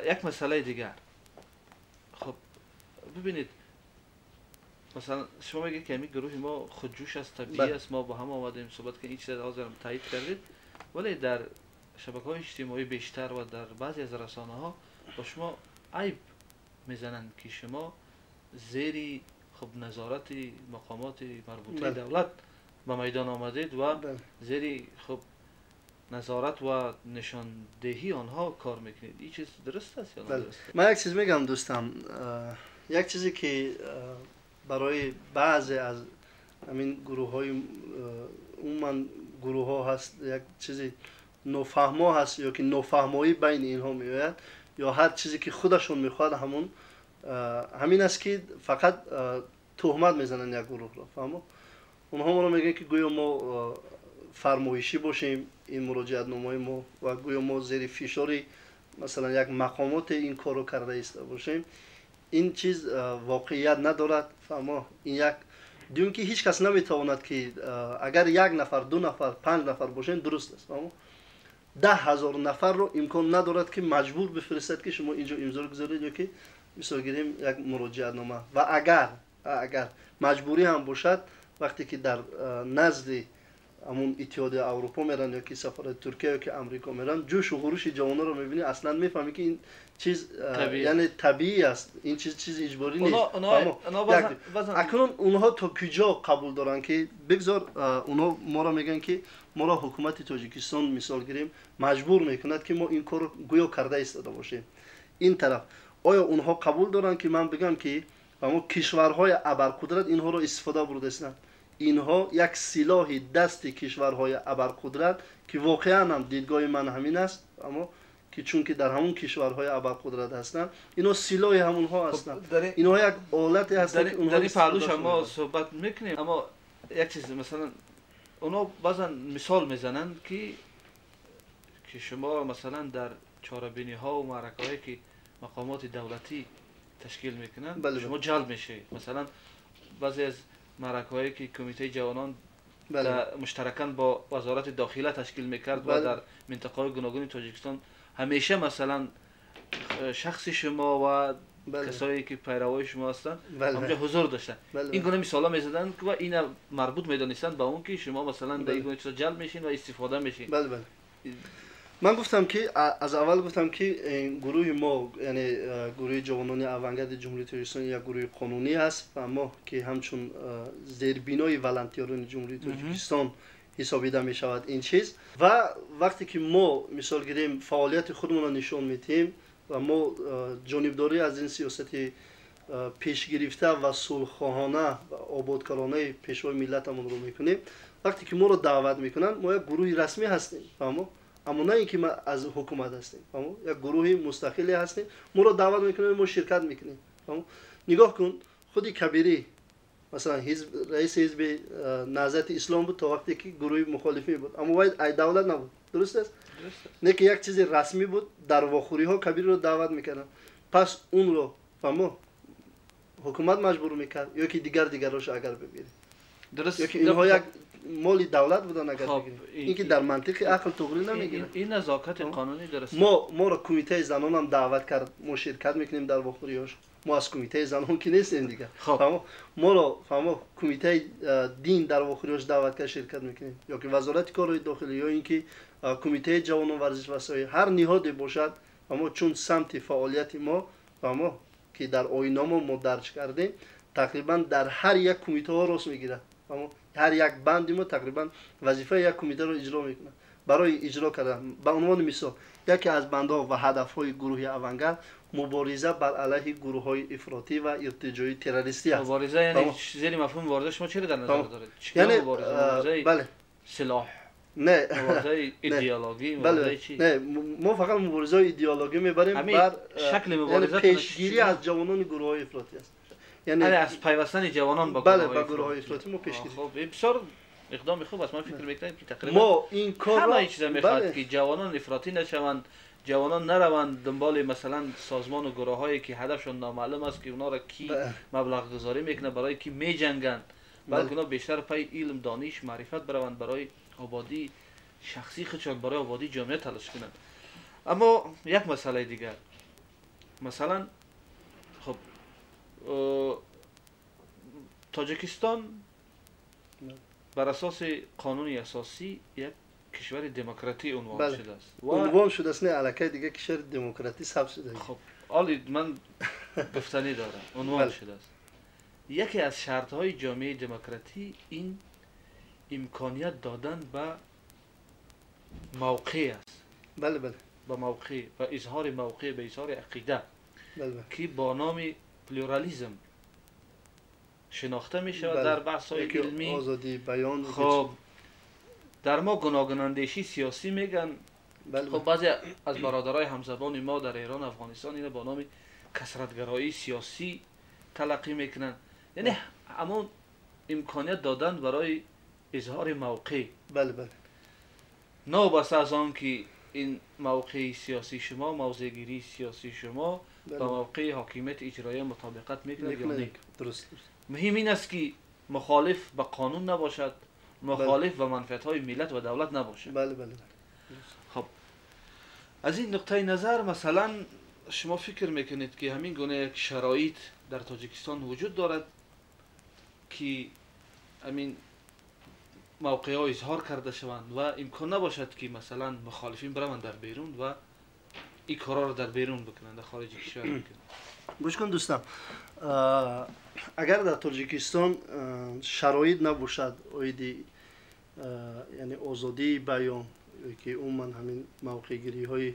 Як масъалаи дигар. Хуб, бибинед, масалан, шумо мегӯед, ки ҳамин гурӯҳи мо худҷӯш аст, табиӣ аст, мо бо ҳам омадем суҳбат кардем, ин чизро ҳозирам таъид кардед, вале дар шабакаҳои иҷтимоӣ бештар ва дар баъзе аз расонаҳо ба шумо айб мезананд, ки шумо зери хуб назорати мақомоти марбутаи давлат ба майдон омадед ва зери хуб назорат ва нишондиҳии онҳо кор мекунед. Ин чиз дуруст аст ё нодуруст? Ман як чиз мегӯям, дӯстам, як чизе ки барои баъзе аз ҳамин гурӯҳҳои, умуман гурӯҳҳо ҳаст, як чизи нофаҳмо ҳаст ё ки нофаҳмоӣ байни инҳо меояд, ё ҳар чизе ки худашон мехоҳад, ҳамон ҳамин аст, ки фақат туҳмат мезананд як гурӯҳро. Фаҳмо, онҳо моро мегӯянд, ки гӯё мо фармоишӣ бошем, ин муроҷиатномаи мо, ва гӯё мо зери фишори, масалан, як мақомоте ин корро карда истода бошем. Ин чиз воқеият надорад. Фаҳмо, ин як. Дуюм, ки ҳеҷ кас наметавонад, ки агар як нафар, ду нафар, панҷ нафар бошем, дуруст аст, фаҳмо, 10 000 нафарро имкон надорад, ки маҷбур бифиристад, ки шумо инҷо имзо гузоред ё ки, мисол гирем, як муроҷиатнома. Ва агар маҷбурӣ ҳам бошад, вақте ки дар назди ҳамун Иттиҳоди Аврупо меранд ё ки сафорати Туркия ё ки Амрико меранд, ҷӯшу хурӯши ҷавононро мебинӣ, аслан мефаҳмӣ, ки ин чиз яъне табиӣ аст, ин чиз чизи иҷборӣ нест. Акнун онҳо то куҷо қабул доранд, ки бигзор онҳо моро мегӯянд, ки моро ҳукумати Тоҷикистон, мисол гирем, маҷбур мекунад, ки мо ин корро гӯё карда истода бошем. Ин тараф, оё онҳо қабул доранд, ки ман бигӯям, ки ҳамон кишварҳои абарқудрат инҳоро истифода бурдаистанд? Инҳо як силоҳи дасти кишварҳои абарқудрат, ки воқеан ҳам дидгоҳи ман ҳамин аст, аммо ки чунки дар ҳамон кишварҳои абарқудрат ҳастанд, инҳо силоҳи ҳамонҳо ҳастанд, инҳо як олате ҳастанд, ки дар ин паҳлӯш мо суҳбат мекунем. Аммо як чиз, масалан, онҳо баъзан мисол мезананд, ки шумо, масалан, дар чорабиниҳо ва маъракаҳое, ки мақомоти давлатӣ ташкил мекунанд, шумо ҷалб мешавед. Масалан, баъзе аз маъракаҳое, ки кумитаи ҷавонон муштаракан бо Вазорати дохила ташкил мекард ва дар минтақаҳои гуногуни Тоҷикистон, ҳамеша, масалан, шахси шумо ва касое, ки пайравои шумо ҳастанд, ҳамҷо ҳузур доштанд. Ин гуна мисолҳо мезаданд ва ина марбут медонистанд ба он, ки шумо, масалан, дар ин гуна чизо ҷалб мешин ва истифода мешин. Бале, ман гуфтам, ки аз аввал гуфтам, ки гурӯҳи мо, яъне гурӯҳи ҷавонони Авангарди Ҷумҳурии Тоҷикистон, як гурӯҳи қонунӣ аст ва мо, ки ҳамчун зербинои волонтёрони Ҷумҳурии Тоҷикистон ҳисобида мешавад ин чиз. Ва вақте ки мо, мисол гирем, фаъолияти худмонро нишон медиҳем ва мо ҷонибдорӣ аз ин сиёсати пешгирифта ва сулҳхоҳона ва ободкоронаи пешвои миллатамонро мекунем, вақте ки моро даъват мекунанд, мо як гурӯҳи расмӣ ҳастем, фаҳмо, аммо на ин ки ма аз ҳукумат ҳастем, фаҳмо, як гурӯҳи мустақиле ҳастем. Моро даъват мекунем, мо ширкат мекунем. Фаҳмо, нигоҳ кун, худи Кабирӣ, масалан, раиси ҳизби Наҳзати Ислом буд то вақте ки гурӯҳи мухолифӣ буд, аммо вай ай давлат набуд, дуруст аст? Не, ки як чизи расмӣ буд, дар вохӯриҳо Кабириро даъват мекарданд. Пас унро, фаҳмо, ҳукумат маҷбур мекард ё ки дигар дигарош агар бибирем, ё ки инҳо як моли давлат буданд, агар бигирем, ин ки дар мантиқи ақл туғрӣ намегирад. Ин назокати қонунӣ дуруст. Моро кумитаи занонам даъват кард, мо ширкат мекунем дар вохӯриҳош. Мо аз кумитаи занон ки нестем дигар. Фаҳмо, моро, фаҳмо, кумитаи дин дар вохӯриҳош даъват кард, ширкат мекунем, ё ки Вазорати корҳои дохилӣ, ё ин ки кумитаи ҷавонон, варзиш ва сайёҳӣ, ҳар ниҳоде бошад. Фаҳмо, чун самти фаъолияти мо, фаҳмо, ки дар оиномо мо дарҷ кардем, тақрибан дар ҳар як кумитаҳо рост мегирад. Фаҳмо, ҳар як банди мо тақрибан вазифаи як кумитаро иҷро мекунад. Барои иҷро кардан, ба унвони мисол, яке аз бандҳо ва ҳадафҳои гурӯҳи Авангард мубориза бар алайҳи гурӯҳҳои ифротӣ ва иртиҷоии террористӣ аст. Мубориза, яъне зери мафҳуми мубориза шумо чиро дар назар доред? Яъне бале, силоҳ? Не. Муборизаи идеологӣ, муборизаи чӣ? Не, мо фақат муборизаи идеологӣ мебарем бар шакли мубориза. Пешгирӣ аз ҷавонони гурӯҳҳои ифротӣ аст. Яъне аз пайвастани ҷавонон ба бале, ба гурӯҳҳои ифротӣ мо пешгирӣ. Хуб, бисёр иқдоми хуб аст. Ман фикр мекунам, ки тақрибан мо ин корро ҳама ин чиза мехоҳад, ки ҷавонон ифротӣ нашаванд, ҷавонон нараванд дунболи, масалан, созмону гурӯҳҳое, ки ҳадафшон номаълум аст, ки онҳоро кӣ маблағгузорӣ мекунад, барои кӣ меҷанганд, балки онҳо бештар пайи илм, дониш, маърифат бираванд, барои ободии шахсии худшон, барои ободии ҷомеа талош кунанд. Аммо як масъалаи дигар. Масалан, хуб, Тоҷикистон бар асоси қонуни асосӣ як кишвари демократӣ унвон шудааст. Унвон шудааст, не, аллакай дигар кишвари демократӣ сабт шуда. Хуб, оли ман гуфтанӣ дорам, унвон шудааст. Яке аз шартҳои ҷомеаи демократӣ ин имконият додан ба мавқеъ аст. Бале, бале. Ба мавқеъ, ба изҳори мавқеъ, ба изҳори ақида, ки бо номи плюрализм шинохта мешавад дар баҳсҳои илмӣ. Озодии баён. Хуб, дар мо гуногунандешии сиёсӣ мегӯянд. Хуб, баъзе аз бародарои ҳамзабони мо дар Эрон, Афғонистон инро бо номи касратгароии сиёсӣ талаққӣ мекунанд. Яъне ҳамон имконият додан барои изҳори мавқеъ. Бале, бале. Новобаста аз он ки ин мавқеи сиёсии шумо, мавзеъгирии сиёсии шумо ба мавқеи ҳокимияти иҷроия мутобиқат мекунад ё не. Дуруст. Муҳим ин аст ки мухолиф ба қонун набошад, мухолиф ба манфиатҳои миллат ва давлат набошад. Бале, бале. Хуб, аз ин нуқтаи назар масалан шумо фикр мекунед ки ҳамин гуна як шароит дар Тоҷикистон вуҷуд дорад ки ҳамин мавқеъҳо изҳор карда шаванд ва имкон набошад ки масалан мухолифин бираванд дар берун ва ин корҳоро дар берун бикунанд, дар хориҷи кишвар бикунанд? Гӯш кун дӯстам, агар дар Тоҷикистон шароит набошад оиди яъне озодии баён ки умуман ҳамин мавқеъгириҳои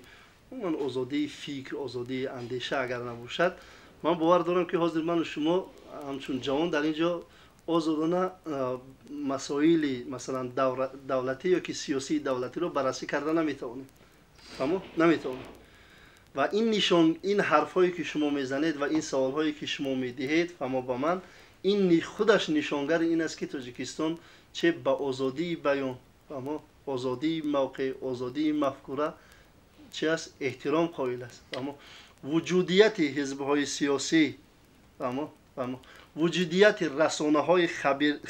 умуман озодии фикр, озодии андеша агар набошад, ман бовар дорам ки ҳозир ману шумо ҳамчун ҷавон дар ин ҷо озодона масоили масалан давлатӣ ё ки сиёсии давлатиро баррасӣ карда наметавонем. Фаҳмо? Наметавонем. Ва ин нишон, ин ҳарфҳое ки шумо мезанед ва ин саволҳое ки шумо медиҳед, фаҳмо ба ман, ин худаш нишонгари ин аст ки Тоҷикистон че ба озодии баён, фаҳмо, озодии мавқеъ, озодии мафкура чи аст, эҳтиром қоил аст. Фаҳмо, вуҷудияти ҳизбҳои сиёсӣ, фаҳмо, фаҳмо, вуҷудияти расонаҳои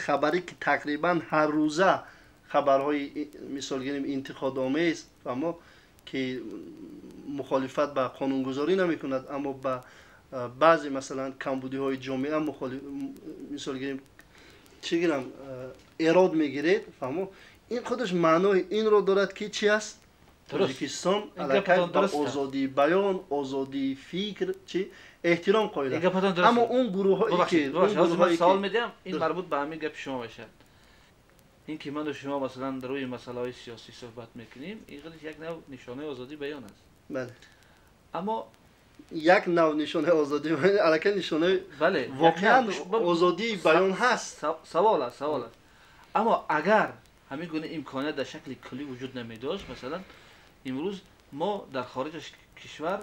хабарӣ ки тақрибан ҳар рӯза хабарҳои мисол гирем интиқодомез, фаҳмо, ки мухолифат ба қонунгузорӣ намекунад, аммо ба баъзе масалан камбудиҳои ҷомеа мисол гирем чӣ гирам эрод мегиред, фаҳмо, ин худаш маънои инро дорад ки чи аст? Тоҷикистон аллакай ба озодии баён, озодии фикр чи эҳтиром қоил аст. Аммо он гурӯҳҳое ки савол медиҳам, ин марбут ба ҳамин гапи шумо мешавад. Ин ки ману шумо масалан дар рӯи масъалаҳои сиёсӣ суҳбат мекунем, ин худаш як нав нишонаи озодии баён аст. Бале. Аммо як нав нишонаи озодии баён, аллакай нишонаи воқеан озодии баён ҳаст. Савол аст, савол аст. Аммо агар ҳамин гуна имконият дар шакли куллӣ вуҷуд намедошт, масалан имрӯз мо дар хориҷ аз кишвар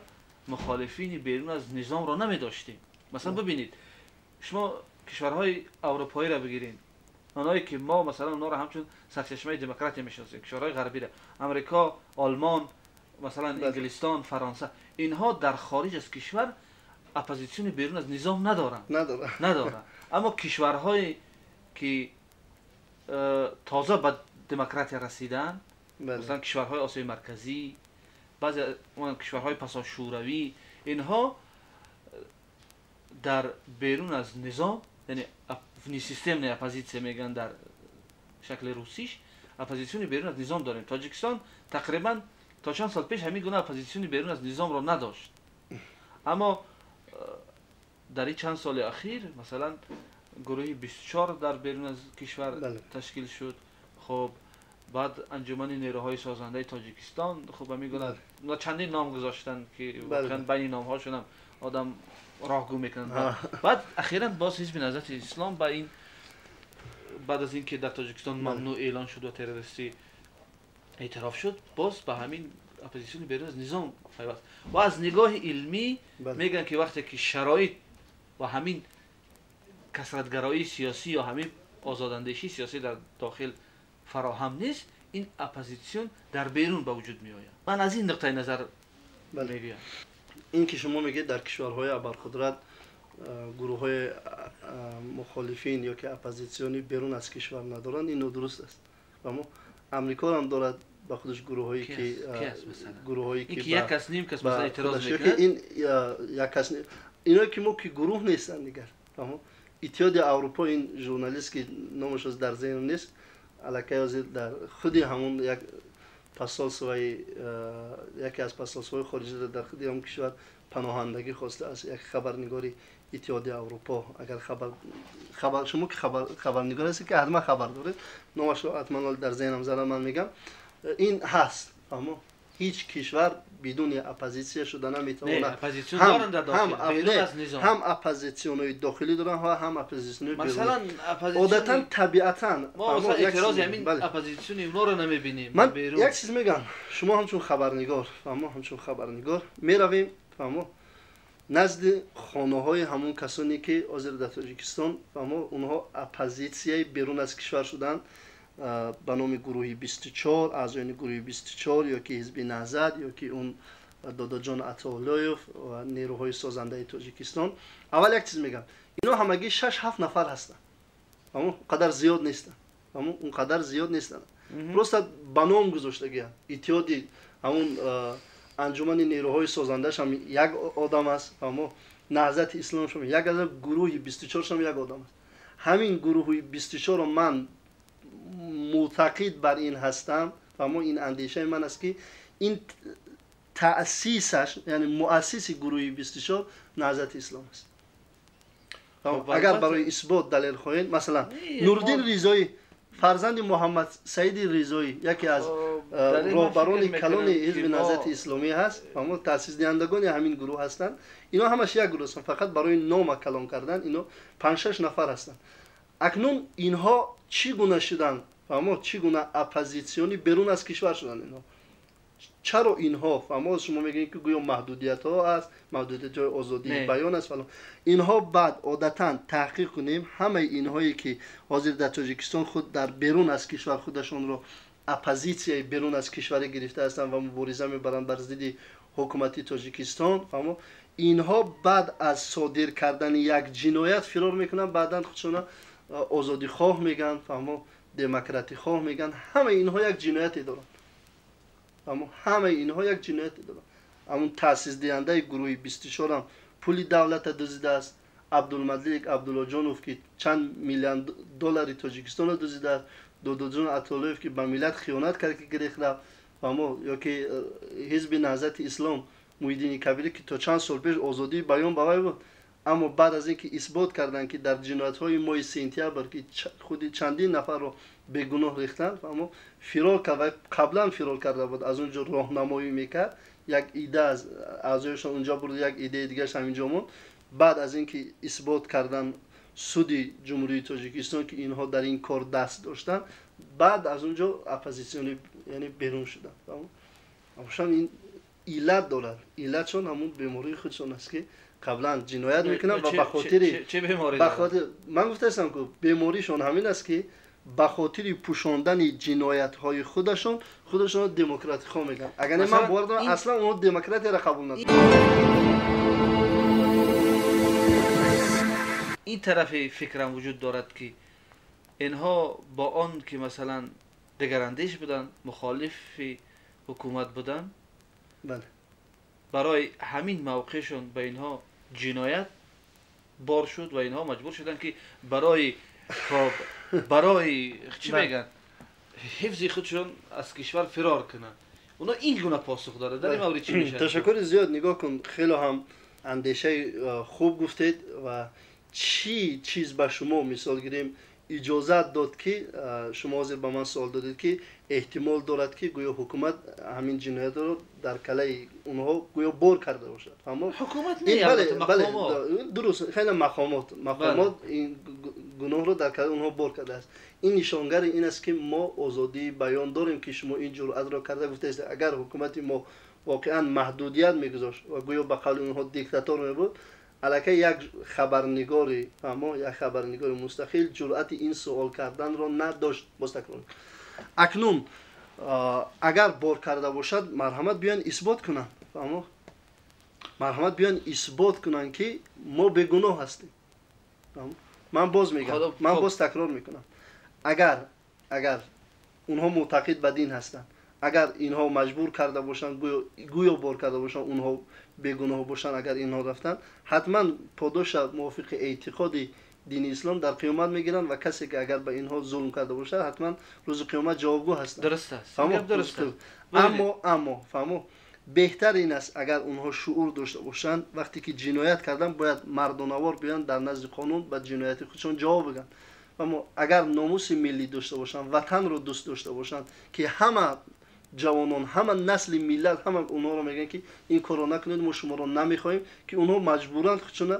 мухолифини берун аз низомро намедоштем. Масалан бибинед, шумо кишварҳои аврупоиро бигиред, онҳое ки мо масалан онҳоро ҳамчун сарчашмаи демократия мешиносем, кишварҳои ғарбиро, Амрико, Олмон, масалан Инглистон, Фаронса, инҳо дар хориҷ аз кишвар оппозитсиони берун аз низом надоранд. Надоранд. Аммо кишварҳое ки тоза ба демократия расиданд, масалан кишварҳои Осиёи Марказӣ, баъзе кишварҳои пасошӯравӣ, инҳо дар берун аз низом, яъне внесистемная оппозитсия мегӯянд дар шакли русиш, оппозитсиони берун аз низом дорем. Тоҷикистон тақрибан то чанд сол пеш ҳамин гуна оппозитсиони берун аз низомро надошт. Аммо дар ин чанд соли ахир масалан гурӯҳи 24 дар берун аз кишвар ташкил шуд. Хуб, баъд анҷумани нерӯҳои созандаи Тоҷикистон, хуб ҳамин гуна чандин ном гузоштанд ки воқеан байни номҳошонам одам роҳгӯ мекунад. Баъд ахиран боз ҳизби Наҳзати Ислом ба ин баъд аз ин ки дар Тоҷикистон мамнӯъ эълон шуд ва террористӣ эътироф шуд, боз ба ҳамин оппозитсиони берун аз низом пайваст. Ва аз нигоҳи илмӣ мегӯянд ки вақте ки шароит ва ҳамин касратгароии сиёсӣ ё ҳамин озодандешии сиёсӣ дар дохил фароҳам нест, ин оппозитсион дар берун ба вуҷуд меояд. Ман аз ин нуқтаи назар мегӯям. Ин ки шумо мегӯед дар кишварҳои абарқудрат гурӯҳҳои мухолифин ё ки оппозитсионӣ берун аз кишвар надоранд, ин нодуруст аст. Аммо Амрико ҳам дорад, ба худаш гурӯҳҳое ки гурӯҳҳое ки як кас ним кас масалан эътироз мекунад, ин як кас ино ки мо ки гурӯҳ нестанд дигар. Фаҳмо? Иттиҳоди Аврупо ин журналист ки номаш дар зеҳнам нест, аллакай ҳозир дар худи ҳамон як посольствои яке аз посольствои хориҷӣ дар худи ҳамон кишвар паноҳандагӣ хостааст, як хабарнигори Иттиҳоди Аврупо. Агар хабар шумо ки хабарнигор ҳастед ки ҳатман хабар доред, номашро ҳатман дар зеҳнам зада ман мегам. Ин ҳаст. Фаҳмо? Ҳеҷ кишвар бидуни оппозитсия шуда наметавонад. Ҳам оппозитсионҳои дохилӣ доранд ва ҳам оппозитсионҳои берунӣ. Одатан табиатан мо эътирози ҳамин оппозитсиони онҳоро намебинем. Ман як чиз мегам, шумо ҳамчун хабарнигор, фаҳмо, ҳамчун хабарнигор меравем, фаҳмо, назди хонаҳои ҳамон касоне ки ҳозир дар Тоҷикистон, фаҳмо, онҳо оппозитсияи берун аз кишвар шуданд ба номи гурӯҳи 24, аъзоёни гурӯҳи 24 ё ки ҳизби Наҳзат ё ки он Додоҷон Атоуллоев ва нерӯҳои созандаи Тоҷикистон. Аввал як чиз мегам, ино ҳамагӣ 6-7 нафар ҳастанд, фаҳмо, он қадар зиёд нестанд, фаҳмо, он қадар зиёд нестанд. Просто ба ном гузоштагианд. Иттиҳоди ҳамон анҷумани нерӯҳои созандааш ҳам як одам аст, фаҳмо, Наҳзати Исломш ҳам як одам, гурӯҳи 24 ҳам як одам аст. Ҳамин гурӯҳи 24-ро ман мӯътақид бар ин ҳастам, фаҳмо, ин андешаи ман аст ки ин таъсисаш, яъне муассиси гурӯҳи 24 Наҳзати Ислом аст. Агар барои исбот далел хоҳед, масалан Нуриддин Ризоӣ, фарзанди Муҳаммад Саиди Ризоӣ, яке аз роҳбарони калони ҳизби Наҳзати Исломӣ ҳаст, фаҳмо, таъсисдиҳандагони ҳамин гурӯҳ ҳастанд. Ино ҳамаш як гурӯҳ ҳастанд, фақат барои нома калон кардан ино 5-6 нафар ҳастанд. Акнун инҳо чӣ гуна шуданд, фаҳмо, чӣ гуна оппозитсиони берун аз кишвар шуданд инҳо? Чаро инҳо, фаҳмо, шумо мегӯед ки гӯё маҳдудиятҳо аст, маҳдудиятҳои озодии баён аст фалон. Инҳо баъд одатан таҳқиқ кунем, ҳамаи инҳое ки ҳозир дар Тоҷикистон худ дар берун аз кишвар худашонро оппозитсияи берун аз кишваре гирифта ҳастанд ва мубориза мебаранд бар зидди ҳукумати Тоҷикистон, фаҳмо, инҳо баъд аз содир кардани як ҷиноят фирор мекунанд, баъдан худшона озодихоҳ мегӯянд, фаҳмо, демократихоҳ мегӯянд. Ҳамаи инҳо як ҷинояте доранд, фаҳмо, ҳамаи инҳо як ҷинояте доранд. Ҳамон таъсисдиҳандаи гурӯҳи 24 ҳам пули давлата дуздидааст, Абдулмалик Абдуллоҷонов ки чанд миллион доллари Тоҷикистонро дуздидааст, Додоҷон Атоуллоев ки ба миллат хиёнат кард ки гирифт рафт, фаҳмо, ё ки ҳизби Наҳзати Ислом Муҳиддини Кабирӣ ки то чанд сол пеш озодии баён ба вай буд, аммо баъд аз ин ки исбот карданд ки дар ҷиноятҳои моҳи сентябр ки худи чандин нафарро бегуноҳ рехтанд, фаҳмо, фирор кард ва қаблан фирор карда буд, аз он ҷо роҳнамоӣ мекард, як ида аз аъзоёшон унҷо бурд, як идаи дигараш ҳаминҷо монд. Баъд аз ин ки исбот кардан суди Ҷумҳурии Тоҷикистон ки инҳо дар ин кор даст доштанд, баъд аз он ҷо оппозитсиони яъне берун шуданд. Фаҳмо, ин иллат дорад, иллатшон ҳамон бемории худшон аст ки қаблан ҷиноят мекунанд ва ба хотири ман гуфтаистам ки беморишон ҳамин аст ки ба хотири пӯшондани ҷиноятҳои худашон худашонро демократихоҳ мегӯянд. Агар не, ман бовар дорам аслан онҳо демократияро қабул надоранд. Ин тарафи фикрам вуҷуд дорад ки инҳо бо он ки масалан дигарандеш буданд, мухолифи ҳукумат буданд, бале, барои ҳамин мавқеъшон ба инҳо ҷиноят бор шуд ва инҳо маҷбур шуданд ки барои хоб барои чӣ мегӯянд ҳифзи худшон аз кишвар фирор кунанд. Онҳо ин гуна посух дорад. Дар ин маврид чӣ мешавад? Ташаккури зиёд. Нигоҳ кун, хеле ҳам андешаи хуб гуфтед ва чӣ чиз ба шумо мисол гирем иҷозат дод ки шумо ҳозир ба ман суол додед ки эҳтимол дорад ки гӯё ҳукумат ҳамин ҷиноятро дар калаи онҳо гӯё бор карда бошад. Фаҳмо? Ҳукумат не, албатта, мақомот. Дуруст, хеле мақомот ин гуноҳро дар калаи онҳо бор кардааст. Ин нишонгари ин аст ки мо озодии баён дорем ки шумо ин ҷуръатро карда гуфтаед. Агар ҳукумати мо воқеан маҳдудият мегузошт ва гӯё ба қавли онҳо диктатор мебуд, аллакай як хабарнигори, фаҳмо, як хабарнигори мустақил ҷуръати ин суол карданро надошт. Боз такрор. Акнун агар бор карда бошад, марҳамат биён исбот кунанд. Фаҳмо, марҳамат биён исбот кунанд ки мо бегуноҳ ҳастем. Ман боз мегӯям, ман боз такрор мекунам, агар онҳо мӯътақид ба дин ҳастанд, Агар инҳо маҷбур карда бошанд, гӯё бор карда бошанд, онҳо бегуноҳ бошанд, агар инҳо рафтанд, ҳатман подоша мувофиқи эътиқоди дини ислом дар қиёмат мегиранд ва касе ки агар ба инҳо зулм карда бошад, ҳатман рӯзи қиёмат ҷавобгӯ ҳастанд. Дуруст аст. Дуруст аст. Аммо фаҳмо, беҳтар ин аст агар онҳо шуур дошта бошанд, вақте ки ҷиноят карданд, бояд мардонавор биёянд дар назди қонун ба ҷинояти худшон ҷавоб бигӯянд. Аммо агар номуси миллӣ дошта бошанд, ватанро дӯст дошта бошанд, ки ҳама ҷавонон, ҳама насли миллат, ҳама онҳоро мегӯянд ки ин корро накунед, мо шуморо намехоҳем, ки онҳо маҷбуранд худшона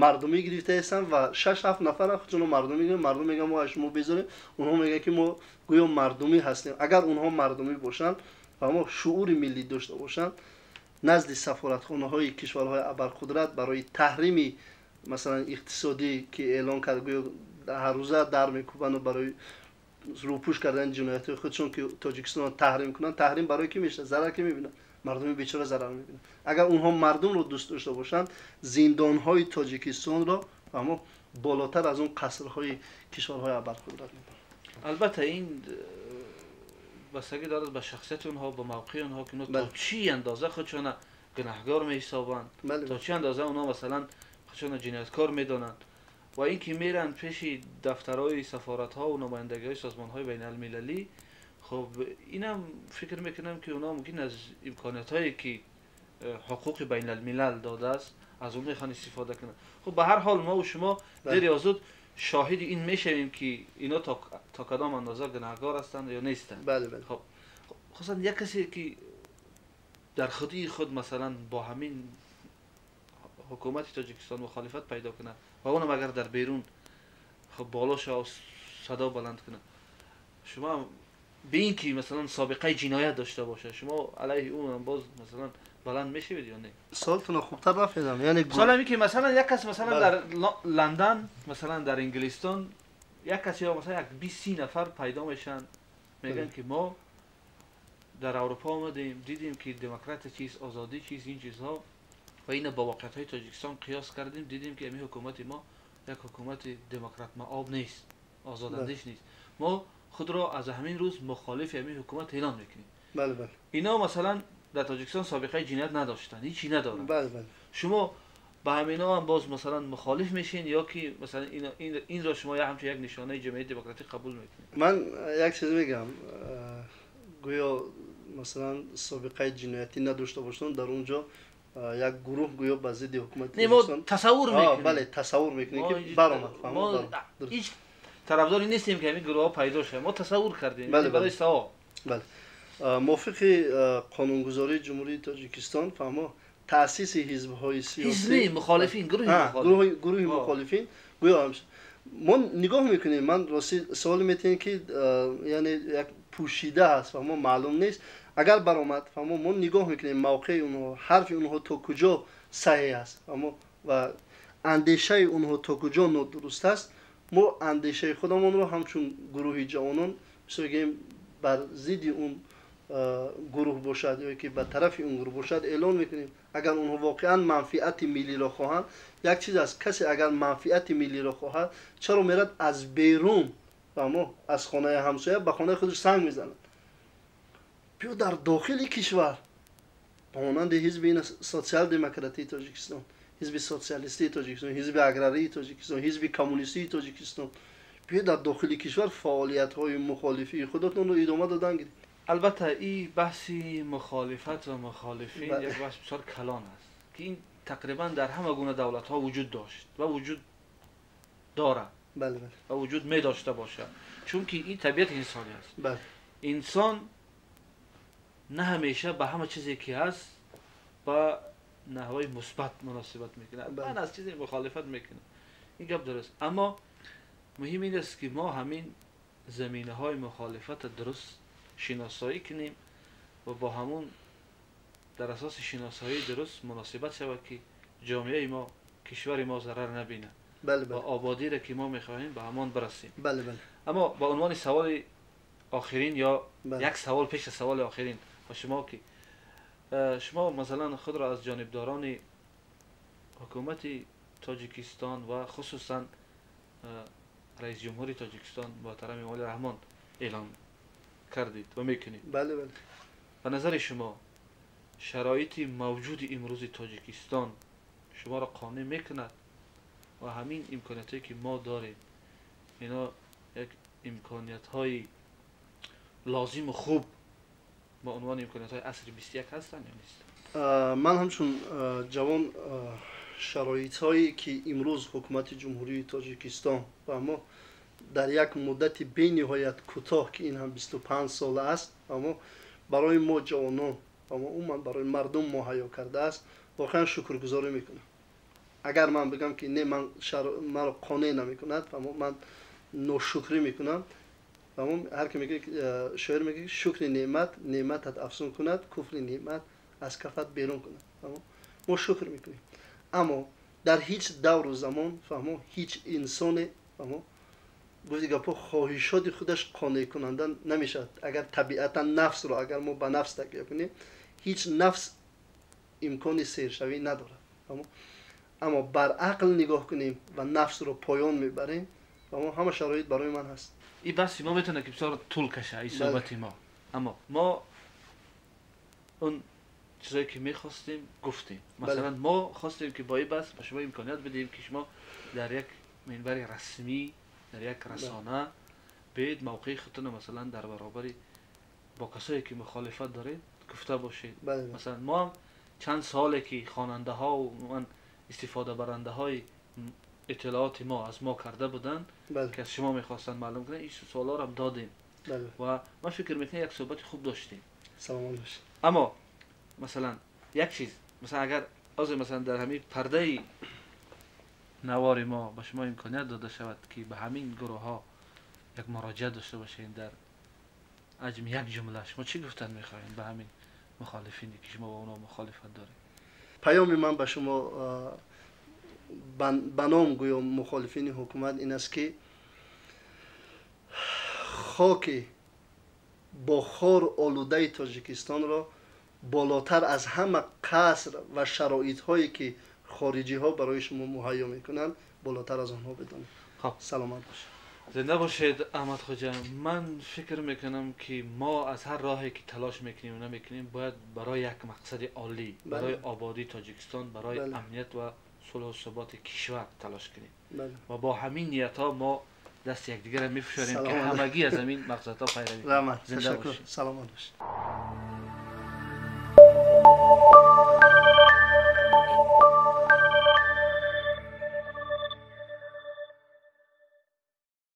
мардумӣ гирифта ҳастанд ва 6-7 нафар худшона мардумӣ гирифта, мардум мегӯянд мо аз шумо безорем, онҳо мегӯянд ки мо гӯё мардумӣ ҳастем. Агар онҳо мардумӣ бошанд ва мо шуури миллӣ дошта бошанд, назди сафоратхонаҳои кишварҳои абарқудрат барои таҳрими масалан иқтисодӣ ки эълон кард, гӯё ҳаррӯза дар мекӯбанд барои рӯпӯш кардани ҷиноятҳои худшон ки Тоҷикистонро таҳрим кунанд, таҳрим барои ки мешавад? Зарар ки мебинанд? Мардуми бечора зарар мебинанд. Агар онҳо мардумро дӯст дошта бошанд, зиндонҳои Тоҷикистонро аммо болотар аз он қасрҳои кишварҳои абарқудрат мебаранд. Албатта ин бастагӣ дорад ба шахсияти онҳо, ба мавқеи онҳо, ки онҳо то чӣ андоза худшона гунаҳгор меҳисобанд, то чӣ андоза онҳо масалан худшона ҷинояткор медонанд ва ин ки меранд пеши дафтарҳои сафоратҳо ва намояндагиҳои созмонҳои байналмилалӣ. Хуб, инам фикр мекунам ки онҳо мумкин аз имкониятҳое ки ҳуқуқи байналмилал додааст аз он мехоҳанд истифода кунанд. Хуб, ба ҳар ҳол мо ва шумо дер ё зуд шоҳиди ин мешавем ки ино то кадом андоза гунаҳгор ҳастанд ё нестанд. Бале, бале. Хуб, хусусан як касе ки дар худи худ масалан бо ҳамин ҳукумати Тоҷикистон мухолифат пайдо кунад ва онам агар дар берун хуб боло шава, садо баланд кунад, шумо به این که مثلا سابقه جنایت داشته باشه، شما علیه اون باز مثلا بلند میشوید یا نه؟ سوالتون خوبتر نفهمیدم. یعنی سوال اینه که مثلا یک کس مثلا در لندن، مثلا در انگلستان یک کس یا مثلا یک 20 نفر پیدا میشن میگن که ما در اروپا آمدیم دیدیم که دموکرات چیز، آزادی چیز، این چیزها و اینو با واقعیت های تاجیکستان قیاس کردیم، دیدیم که این حکومت ما یک حکومت دموکرات مآب نیست، آزاداندیش نیست، ما خود را از همین روز مخالف همین حکومت اعلان میکنیم. بله بله. اینا مثلا در تاجیکستان سابقه جنایت نداشتن، هیچی ندارن. بله بله. شما به همینا هم باز مثلا مخالف میشین یا که مثلا این را شما همچون یک نشانه جمعیت دموکراتیک قبول میکنید؟ من یک چیز میگم، گویا مثلا سابقه جنایتی نداشته باشند در اونجا یک گروه گویا به ضد حکومت نه، ما تصور میکنیم. بله تصور میکنیم که برآمد. ما هیچ طرفداری نیستیم که همین گروه ها پیدا شه، ما تصور کردیم. بله برای سوال. بله. موافق قانونگذاری جمهوری تاجیکستان فهمو تأسیس حزب‌های سیاسی، حزب مخالفین، گروه مخالفین، گروه مخالفین گویا ما نگاه میکنیم. من راستی سوال میتونیم که یعنی یک پوشیده هست و ما معلوم نیست. اگر برآمد فهمو ما نگاه میکنیم موقع اونها، حرف اونها تا کجا صحیح است و اندیشه اونها تا کجا نادرست است. ما اندیشه خودمون رو همچون گروه جوانان مثلا بر ضد اون گروه باشد یا که به طرف اون گروه باشد اعلان میکنیم. اگر اونها واقعا منفعت ملی را خواهند، یک چیز است، کسی اگر منفعت ملی را خواهد چرا میرد از بیرون و ما از خانه همسایه به خانه خودش سنگ میزند؟ بیا در داخل کشور با مانند حزب سوسیال دموکراتی تاجیکستان، حزب سوسیالیستی تاجیکستان، حزب اگراری تاجیکستان، حزب کمونیستی تاجیکستان، بیا در داخل کشور فعالیت های مخالفی خودتون رو ادامه دادن گیرید. البته این بحث مخالفت و مخالفین یک بحث بسیار کلان است که این تقریبا در همه گونه دولت ها وجود داشت و وجود داره. بله بله. و وجود می داشته باشه، چون که این طبیعت انسانی است. بله. انسان نه همیشه به همه چیزی که هست با نحوه مثبت مناسبت میکنه، من از چیزی مخالفت میکنه، این گپ درست. اما مهم این است که ما همین زمینه های مخالفت درست شناسایی کنیم و با همون در اساس شناسایی درست مناسبت شود که جامعه ما، کشور ما ضرر نبینه. بله بله. و آبادی را که ما میخواهیم به همان برسیم. بله بله. اما با عنوان سوال آخرین یا بله، یک سوال پیش سوال آخرین با شما که شما مثلا خود را از جانبداران حکومت تاجیکستان و خصوصا رئیس جمهوری تاجیکستان محترم امامعلی رحمان اعلام کردید و میکنید. بله بله. به نظر شما شرایط موجود امروز تاجیکستان شما را قانع میکند و همین امکانیت که ما داریم اینا یک امکانیت های لازم و خوب با عنوان امکانیت های عصر 21 هستند یا نیست؟ من همچون جوان شرایط هایی که امروز حکومت جمهوری تاجیکستان و ما در یک مدت بی نهایت کوتاه که این هم 25 سال است اما برای ما جوانان اما عموما برای مردم مهیا کرده است واقعا شکرگزاری میکنم. اگر من بگم که نه من مرا قانع نمیکند اما من ناشکری میکنم. اما هر کی میگه شاعر میگه شکر نعمت نعمتت افزون کند، کفر نعمت از کفت بیرون کند. اما ما شکر میکنیم، اما در هیچ دور و زمان فهمو هیچ انسان فهمو گفتی گپو خواهشات خودش قانع کننده نمیشد. اگر طبیعتا نفس رو اگر ما به نفس تکیه کنیم هیچ نفس امکان سیرشوی نداره. اما بر عقل نگاه کنیم و نفس رو پایان میبریم اما همه شرایط برای من هست. این بحث ما میتونه که بسیار طول کشه این صحبت ما، اما ما اون چیزایی که میخواستیم گفتیم. مثلا ما خواستیم که با این بحث به شما امکانیت بدیم که شما در یک منبر رسمی در یک رسانه بیاید موقع خودتون مثلا در برابر با کسایی که مخالفت دارید گفته باشید. مثلا ما چند ساله که خواننده ها و من استفاده برنده های اطلاعات ما از ما کرده بودن که از شما میخواستن معلوم کنن این سوالا رو هم دادیم. و من فکر میکنم یک صحبت خوب داشتیم. سلام باشید. اما مثلا یک چیز، مثلا اگر از مثلا در همین پرده نوار ما به شما امکانیت داده شود که به همین گروه ها یک مراجعه داشته باشین در حجم یک جمله، شما چی گفتن میخواین به همین مخالفینی که شما با اونا مخالفت دارید؟ پیام من به شما به نام گویم مخالفین حکومت این است که خاک با خار آلوده تاجیکستان را بالاتر از همه قصر و شرایط هایی که خارجی ها برای شما مهیا میکنند بالاتر از آنها بدانید. خب سلامت باشید. زنده باشید احمد خوجه. من فکر میکنم که ما از هر راهی که تلاش میکنیم و نمیکنیم باید برای یک مقصد عالی، برای آبادی تاجیکستان، برای امنیت و صلح و ثبات کشور تلاش کنیم. و با همین نیت ها ما دست یکدیگر را میفشاریم که همگی از همین مقصدها پیروی کنیم. زنده باشید. سلامت باشید.